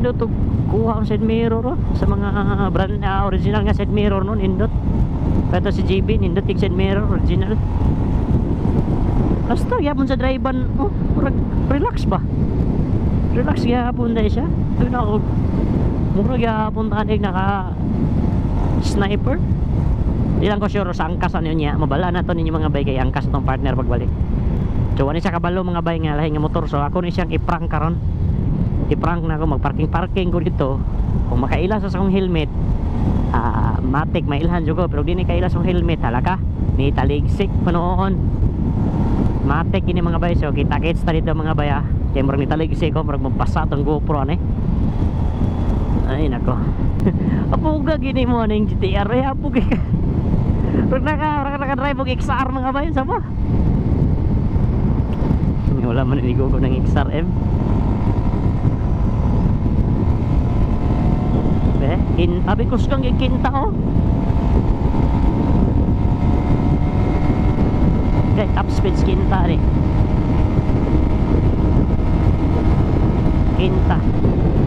Nindot og kuha ang side mirror oh. Sa mga brand original nga side mirror no, nindot. Kato si GB nindot yung side mirror original. Basta gyapon sa drive-an, oh, relax ba? Relax gyapon dai siya. Doon ako mura gyapon tanig naka sniper. Di lang ko sure sa angkas ano niya. Mabala na to ninyo mga bay kay angkas itong partner pagbalik. So wala siya kabalo mga bay nga lahi nga motor. So ako ni siyang i-prank karon. I-prank na ako, mag-parking-parking ko dito. Kung makaila sa akong helmet, matik mailhan jud ko, pero di ni kaila sa akong helmet, hala ka ni taligsik pa noon. Matik ini mga bay. So kita-kits ta dito mga bay ah. Kay murag ni taligsik ko, murag mabasa tong GoPro ani. Ay nako. Apuga gini mo ning GTR eh, apog ka. Murag naka drive og XR mga bay, sa ba? Wala man ni go ng XRM. Eh, in abi ko kang gikinta oh. Okay, top speed kinta ni. Kinta.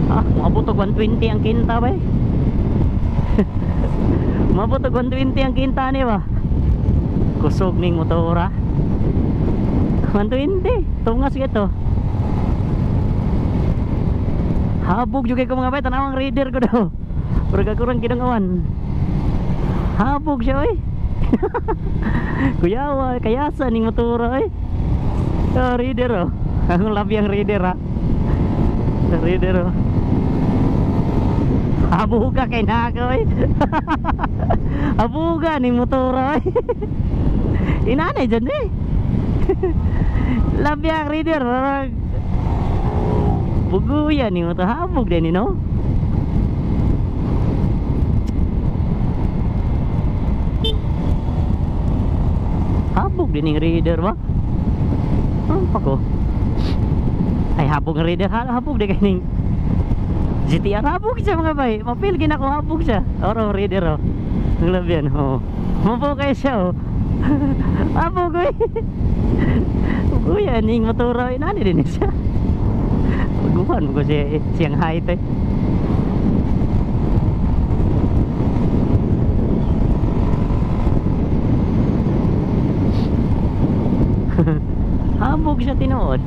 Ah, moabot og 120 ang kinta bay. Moabot og 120 ang kinta ni ba. Kusog ning motora. 120. Tungas gito. Habog jud kay ko mga bay, tanawang rider ko daw. Pero kakurang kinangawan. Habog siya oy. Kuyawa, kayasa ning motora oy. Oh, rider oh. Ang labi ang rider ha. Rider oh. Habuga kay nako oy. Habuga ning motora oy. Inanay dyan eh. Labi ang rider. Buguya ning motor, habog din no. Habog din yung rider ba? Ano pa ko? Ay habog ang rider, habog din kaning GTR, habog siya mga bay. Mapil gina ko habog siya. Oro rider oh. Ang labian oh. Mapo kayo siya oh. Habog oy. Kuya ning motor oy, nani din siya. Paguhan mo ko siya siyang height eh. Habog siya tinuod.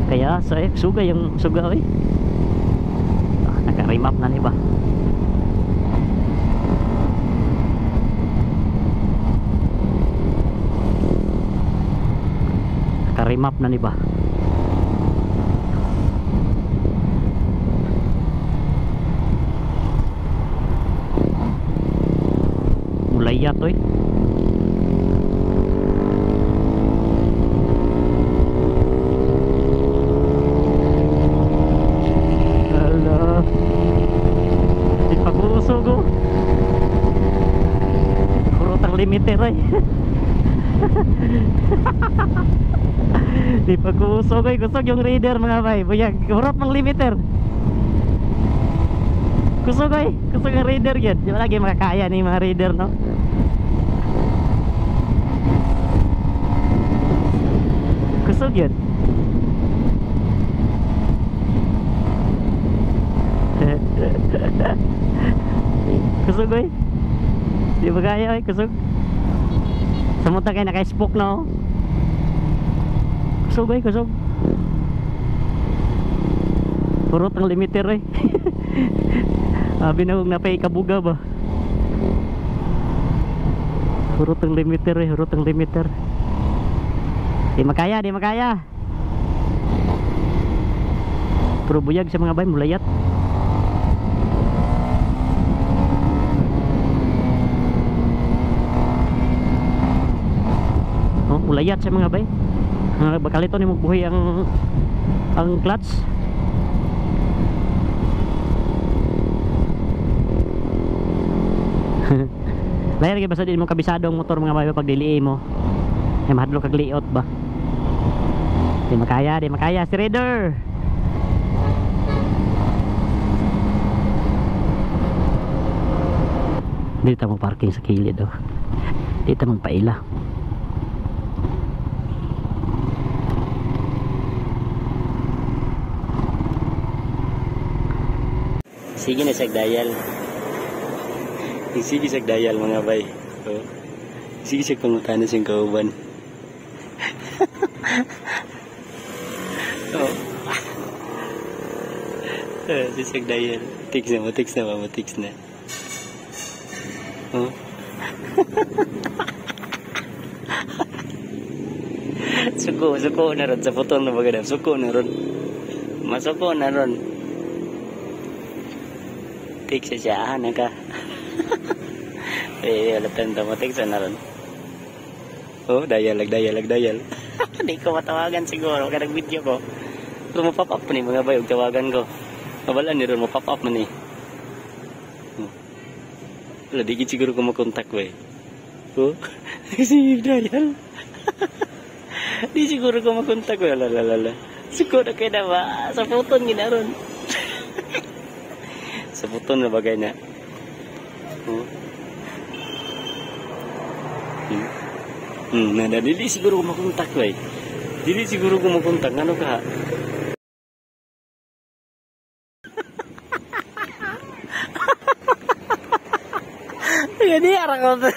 Kaya sa suga yung suga oy. Ah, naka-remap na ni ba? Naka-remap na ni ba? Mulayat oy. Limiter ay. Di pa kusog ay, kusog yung rider mga bay. Buyag, hurot mang limiter. Kusog ay, kusog ang rider yan. Di ba lagi makakaya ni mga rider no? Kusog yun. Kusog ay. Di ba kaya ay, kusog. Samunta kayo naka-spoke no. Kusog ay, kusog. Purot ang limiter ay. Abi na kung napay kabuga ba. Hurot ang limiter ay, hurot ang limiter. Di makaya, di makaya. Puro buyag sa mga bay, mulayat. Ulayat sa mga bay. Bakalito ni magbuhi ang clutch. Layar kay basta di mo kabisado ang motor mga bay pag dili mo. Ay mahadlok kag liot ba. Di makaya, di makaya si rider. Dito mo parking sa kilid oh. Dito mo paila. Sige na siyag dayal. Sige siyag dayal mga bay. Oh. Sige siya pangutana siyang kauban. Oh. Si siyag dayal. Text na, mo-text na ba? Mo-text na. Oh. Suko, suko na ron. Sa putol na baga. Suko na ron. Masuko na ron. Text siya. Ah, naka. Eh, wala tanda mo. Text na ron. Oh, dayal, dayal, dayal. Hindi ko matawagan siguro. Kaya nag-video ko. Pero mo-pop up ni mga bayog. Tawagan ko. Mabala ni ron. Mo-pop up man eh. Wala, di siguro ko makontak ko eh. Oh, si dayal. Di siguro ko makontak ko. Wala, wala, wala. Siguro na kayo na ba? Sa puton ginaron. Sa puton na bagay na. Oh. Nada, dili siguro ko makontak ko eh. Dili siguro ko makontak. Ano ka? Gani, arang ko.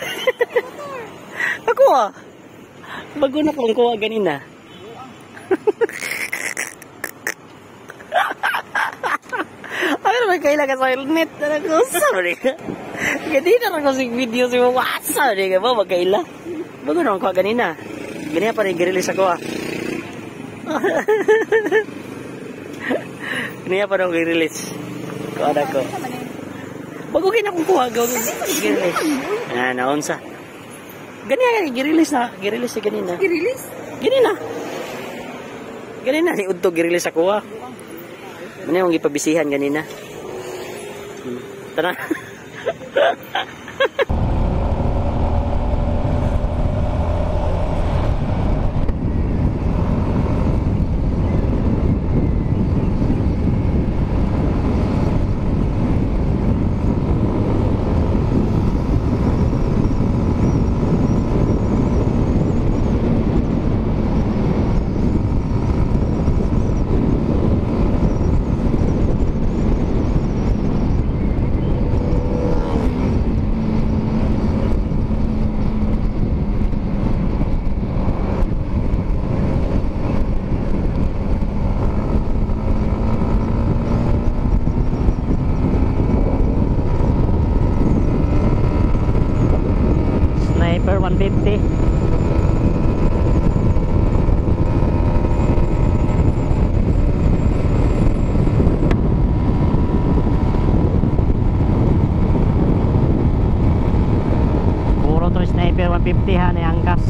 Ako ah. Bago na kong kuha ganina. Ay, naman kailangan sa helmet. Sorry. Ganina na ko sa video sa mga WhatsApp. Di ka ba? Magkaila. Bago na akong kuha ganina. Ganina pa rin girelease ako ah. Ganina pa rin girelease. Kuha na ko. Bago gina akong kuha. Girelease. Ah, naunsa. Ganina, girelease na. Girelease na ganina. Girelease? Ganina. Ganina, ni Udto girelease ako ah. Ano yung ipabisihan ganina? Tara. Sniper 150. Puro to sniper 150 ha, na angkas.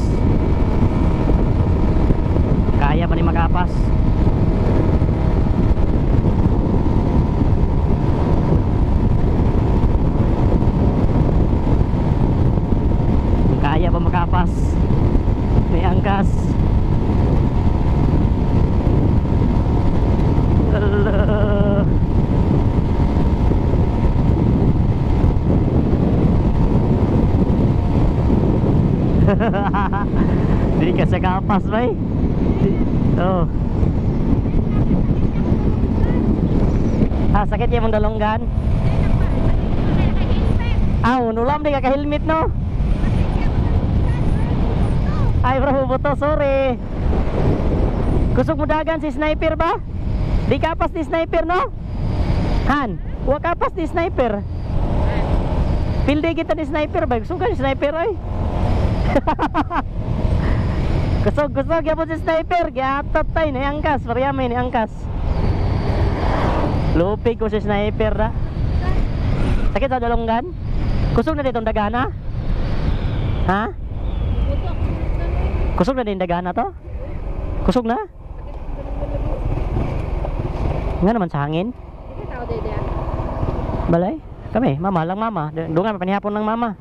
Kaya pa ni makapas. Kaya pa makapas. May angkas. Ala. Di ka sa kapas bay. Oh. Ah, sakit yung mong dalonggan? Ah, unulam di ka ka-helmet no? Ay bro, buto, sorry. Kusog mo dagan si sniper ba? Di kapas ni sniper no? Han, wa kapas ni sniper. Pilde kita ni sniper ba? Kusog ka ni sniper ay. Kusog, kusog yapon si sniper. Giatot tay ni angkas, paryamay ni angkas. Lupig ko si sniper na. Sakit sa dalonggan? Kusog na ditong dagana? Ha? Kusog na din dagana to? Kusog na? Nga naman sa hangin? Balay? Kami, mama lang mama. Doon nga, panihapon ng mama.